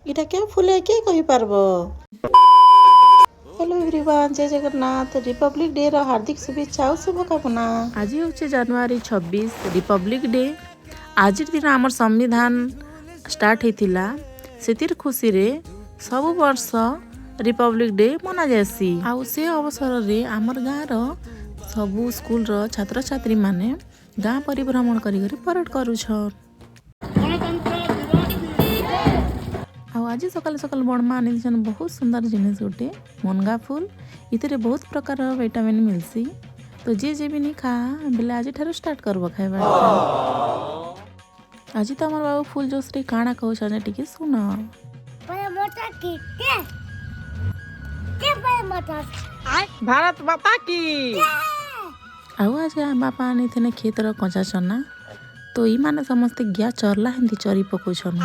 ଇଟା କେ ଫୁଲେ, କିଏ କହିପାରବ? Hello everyone, ଜୟ Jagannath. Republic day ର ହାର୍ଦ୍ଦିକ ଶୁଭେଚ୍ଛା ଆଉ ଶୁଭକାମନା। ଆଜି ହେଉଛି ଜାନୁଆରୀ 26, ରିପବ୍ଲିକ୍ ଡେ। ଆଜିର ଦିନ ଆମର ସମ୍ବିଧାନ ଷ୍ଟାର୍ଟ ହେଇଥିଲା। ସେଥିର ଖୁସିରେ ସବୁ ବର୍ଷ ରିପବ୍ଲିକ୍ ଡେ ମନାଯାଏସି। ଆଉ ସେ ଅବସରରେ ଆମର ଗାଁର ସବୁ ସ୍କୁଲର ଛାତ୍ରଛାତ୍ରୀମାନେ ଗାଁ ପରିଭ୍ରମଣ କରି କରି ପରେଡ଼ କରୁଛନ୍। ଆଉ ଆଜି ସକାଳୁ ସକାଳୁ ବଡ଼ମା ଆନିଦେଇଛନ୍ ବହୁତ ସୁନ୍ଦର ଜିନିଷ ଗୋଟେ, ମୁନଗା ଫୁଲ। ଏଥିରେ ବହୁତ ପ୍ରକାର ଭିଟାମିନ୍ ମିଲ୍ସି। ତ ଯିଏ ଯିଏ ବି ନି ଖା ବେଲେ ଆଜିଠାରୁ ଷ୍ଟାର୍ଟ କରବ ଖାଇବା। ଆଜି ତ ଆମର ବାବୁ ଫୁଲ ଜୋସରେ କାଣା କହୁଛନ୍, ଟିକେ ଶୁଣ। माता की जय! जय माता! ଭାରତ ମାତା କି! ଆଉ ଆଜି ଆମ ବାପା ଆଣିଥିଲେ କ୍ଷେତର କଞ୍ଚା ଚନା। ତ ଇମାନେ ସମସ୍ତେ ଗିଆ ଚରଲା ହେନ୍ତି ଚରି ପକଉଛନ୍।